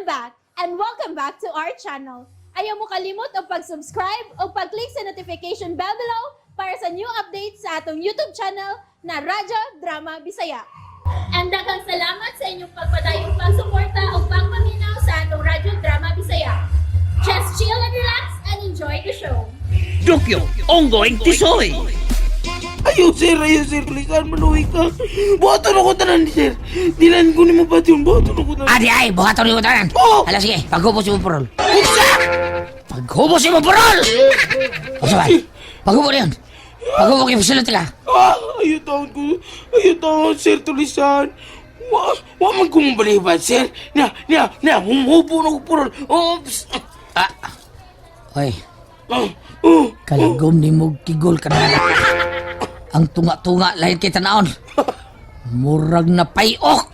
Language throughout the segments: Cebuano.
I'm back and welcome back to our channel. Ayaw mo kalimot og pag-subscribe o pag-click sa notification bell below para sa new updates sa atong YouTube channel na Radyo Drama Bisaya. And daghang salamat sa inyong pagpadayong pagsuporta o pagpaminaw sa atong Radyo Drama Bisaya. Just chill and relax and enjoy the show. Dokyo, ongoing tisoy. Ayaw, sir. Ayaw, sir. Lisan, maluwi ka. Buhaton ako tanan, sir. Dilan ko ni mo pati yun. Buhaton ako tanan. Adi ay, buhaton nimo tanan. Oh! Hala sige, paghubos mo parol. Unsa? Paghubos mo parol. Unsa ba? Paghubo na yun. Paghubo kay pasulot ka. Ah, ayaw taon ko. Ayaw taon, sir, tulisan. Wa man kong baliban, sir. Na, na, na. Humubo na ko purol. Oops. Ah. Hoy, Ah, oh. kalagom ni mo kigol ka na. Ang tunga-tunga lain kay tanawon. Murag na payok.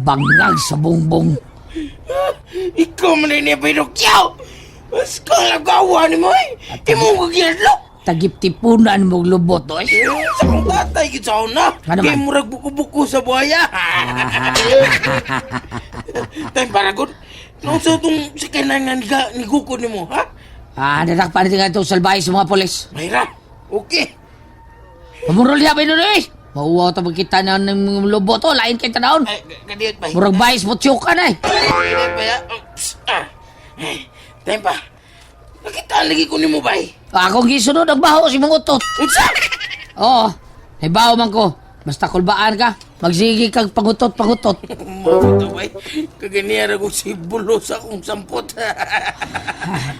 Bangag sa bongbong. Ikaw man na niya pinukyaw. Mas kalagawa ni mo eh. Imo ko ginadlok. Tagiptipunan mo lubot, oy. Eh, sa akong tatay, gid sa una. Ano Kay man? murag buko-buko sa buhaya. Tay, paragon. Nung sa itong sakyanan nga niguko ni mo, ha? Ah, nadakpan natin nga itong salbahe sa mga polis. Mayra, okay. Pamurol niya ba yun, eh? Mauwaw ta magkita na ng lubot, oh. Lain kay tanawon. Ay, kadiyot ba? Murag bayis mo tiyukan, eh. Kadiyot ba? Oops, ah. Ay, tay pa. Nakita lagi ko ni mo, bay. Akong gisunod, ang baho si mong utot. Unsa? Oo, hibaw man ko. Basta kulbaan ka, magsige kag pangutot, pangutot. Mao to, bay. Kaganiya ra ko si bulo sa akong sampot.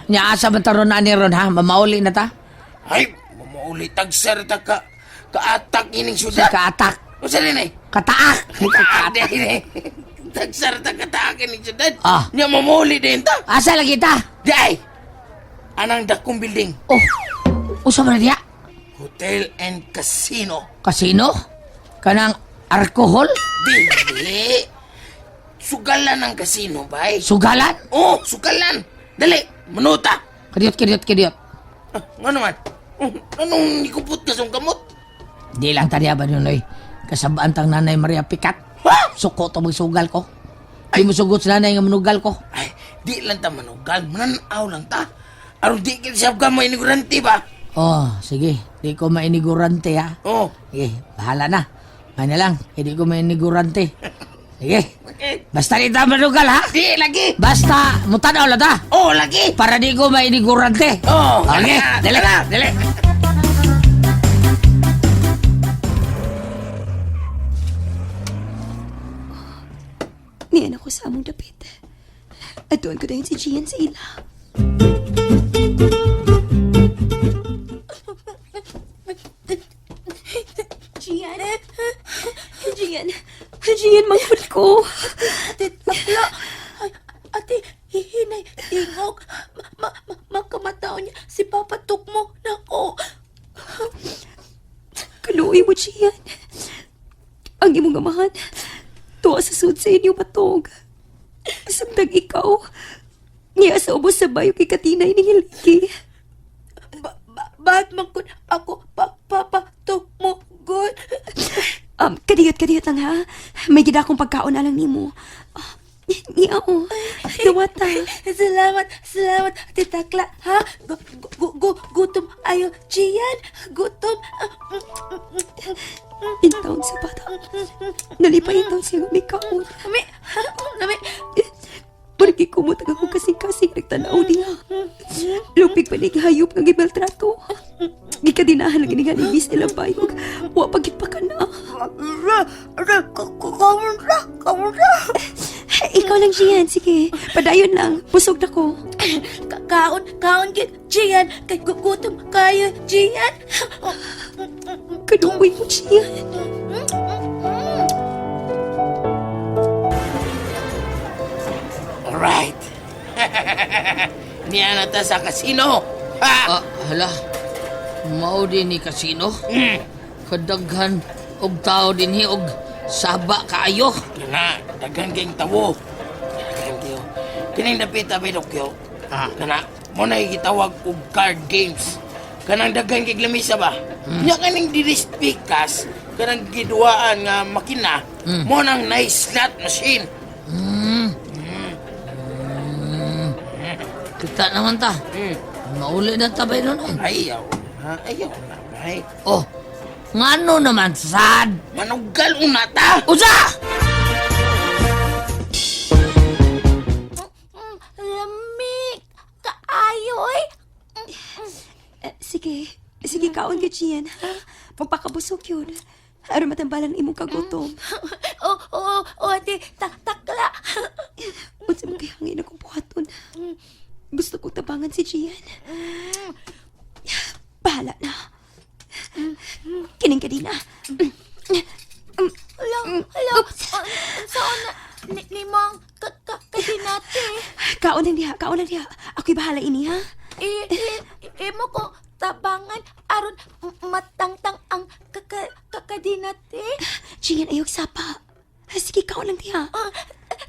Nya asa man taron na ni ron ha, mamauli na ta. Ay, mamauli tagsar ta ka kaatak ining Sa syudad. kaatak, Unsa rin eh? kataak. Kataak din eh. Tagsar ta kataak ining syudad. Ah. Nya mamuli din ta. Asa lagi ta? Day! Anang dakong building. Oh, usa man na diya? Hotel and Casino. Kasino? Kanang alkohol? Dili. Sugalan ang casino, bay. Sugalan? Oh, sugalan. Dali, manuta. Kadiyot, kadiyot, kadiyot. Ah, nga naman. Oh, anong nikupot ka sa kamot? Di lang taniya ba nunoy? Kasabaan tang nanay Maria Picat. Ha? Suko to magsugal ko. Di mo sugot sa nanay nga manugal ko. Ay, di lang ta manugal. Mananaw lang ta. Aron di kita siya ka mainigurante ba? Oh, sige. Di ko mainigurante ha. Oh. Sige, bahala na. May na lang, hindi ko mainigurante. Sige. Okay. Basta di ta manugal ha. Di lagi. Basta mutanaw lang ta. Oh, lagi. Para di ko mainigurante. Oh, Okay, dali dali. na, dali. Niyan ako sa among dapit. Atuan ko dayon si Gian sa ila. Gian? Gian? Gian, manghod ko. Ate, bakla. Ay, ate, hihinay, tingog. Ma, ma, makamataw niya si Papa Tukmo. Nako. Kaluoy mo, Gian. Ang imong amahan, tuwa sa sud sa inyo matog. Samtang ikaw, niya sa ubos sa bayo kay Katinay ni Hiliki. Ba, ba, ba't man kun ako pa, Papa Tukmo good? Kadiyot, kadiyot lang ha. May gida akong pagkaon alang nimo. Ah, niya o. Dawata. Salamat, salamat, Ate Takla, ha? Gu, gu, gu, gutom ayo, Gian. Gutom. Intawon sa bata. Nalipay intawon siya nga may kaon. Nami, nami. Parang kumutag ako kasing-kasing nagtanaw niya. Lupig pa ni hayop nga gimaltrato. Gikadinahan lang nga ni nila bayog. Wa pagit pa ka na. Ikaw lang, Gian. Sige, padayon lang. Busog na ko. Kaon, kaon, gid, Gian. Kay gutom kayo, Gian. Kaluoy mo, Gian. Alright. Niya na ta sa casino. Ha? Ah, hala. Mao din ni kasino. Kadaghan og tao dinhi og saba kaayo. Kana, daghan kayong tawo. Daghan kayo. Kining dapit abi Dokyo. Ah. Kana, mo na gitawag og card games. Kanang daghan kay lamisa ba? Nya kaning dirispikas, kanang giduaan nga makina, mo nang nice slot machine. Kita naman ta. Mauli na ta, bay Nonoy. Ayaw na, ayaw na, bay. Oh, ngano naman sad? Manugal una ta! Usa! Lamig! Kaayo, eh! Eh, sige, sige kaon ka, Gian, ha? Magpakabusog yun. Aron matambalan ang imong kagutom. Oo, oo, oo, ate, takla. Unsa man kay hangin akong buhaton. Gusto kong tabangan si Gian. Bahala na. Kining ka din na. Hala, hala, ang saan na, limang kadinate. Kaon lang diha, kaon lang diha. Ako'y bahala ini, ha? Imo ko tabangan aron matangtang ang kakadinate. Gian, ayog sapa. Sige, kaon lang diha. Ah,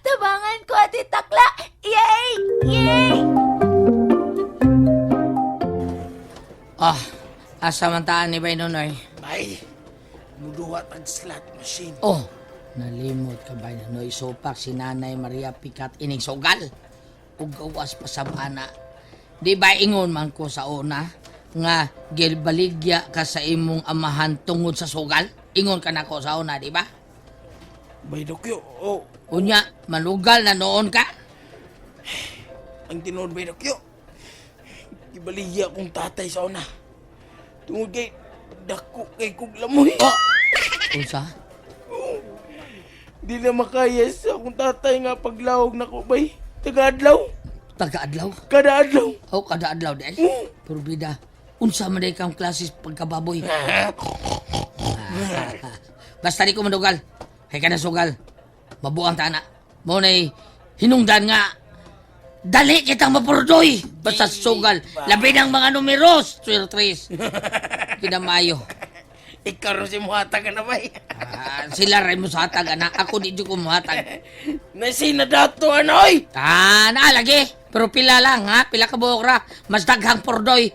tabangan ko, ate takla. Yay! Yay! Ah, asa man taan ni Bay Nonoy? Bay, muduwa tag slot machine. Oh, nalimot ka ba Nonoy? Supak si Nanay Maria Pikat ining sugal. Ug gawas pa sa ana. Di ba ingon man ko sa una nga gilbaligya ka sa imong amahan tungod sa sugal? Ingon ka nako sa una, di ba? Bay Dokyo, oh, Unya, manugal na noon ka? ang tinuod Bay Dokyo. Gibaligya akong tatay sa una. Tungod kay dako kay kog lamoy. Oh! Unsa? Di na makaya sa akong tatay nga paglawog nako bay. Taga-adlaw, Taga-adlaw? kada adlaw. Oh, kada adlaw di ay. Pero bida, unsa man day kang klasis pagkababoy. Basta di ko manugal. Kay ka na sugal. Mabuang ta na. Mo na'y hinungdan nga. Dali kitang mapurdoy. Basta sugal. Labi ng mga numeros. 03. Kinamayo. Ikaw rin si muhata ka na bay. Ah, sila rin mo sa hatag, anak. Ako di ko muhatag. Nasina dato anoy. Ah, naalagi. Pero pila lang, ha? Pila ka buok ra. Mas daghang purdoy.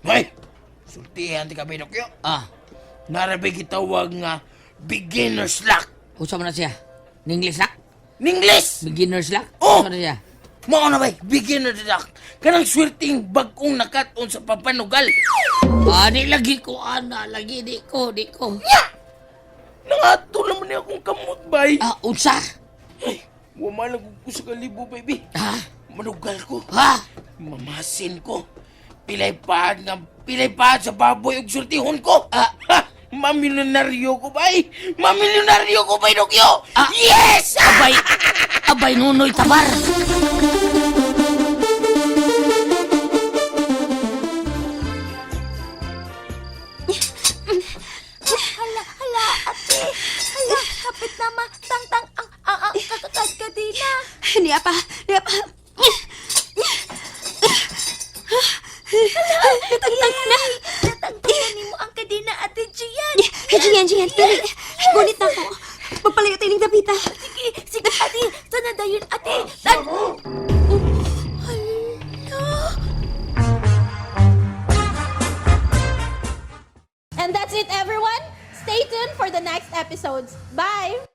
Bay, sultihan ti ka Bay Dokyo. Ah, Narabi gitawag nga beginner's luck. usa man na siya. Ninglis luck? Ningles! Beginner's luck? Oh! Usa man na siya. Mao na bay, beginner's luck. Kanang swerteng bag-ong nakat-on sa papanugal. Ah, di lagi ko, ana. Lagi, di ko, di ko. Nya! Nangato naman niya akong kamot, bay. Ah, unsa? Ay, wamalag ko sa kalibo, baby. Ha? Manugal ko. Ha? Mamasin ko. Pilay paad nga, pilay paad sa baboy ug sultihon ko. Ah. Ha! Mamilyonaryo ko, bay! Mamilyonaryo ko, bay, Dokyo! Ah. Yes! Abay, abay, nunoy tabar. Hala, hala, ate. Hala, kapit na matangtang ang kakadina. Niya pa, niya pa. Natangtang ko na. Natangtang na nimo ang kadina, ate Gian. Gian, Gian, dali. Gunit na ako. Magpalayo tayo ng dapita. Sige, sige, ate. Sana dayon, ate. Tan Oh, hala. And that's it, everyone. Stay tuned for the next episodes. Bye!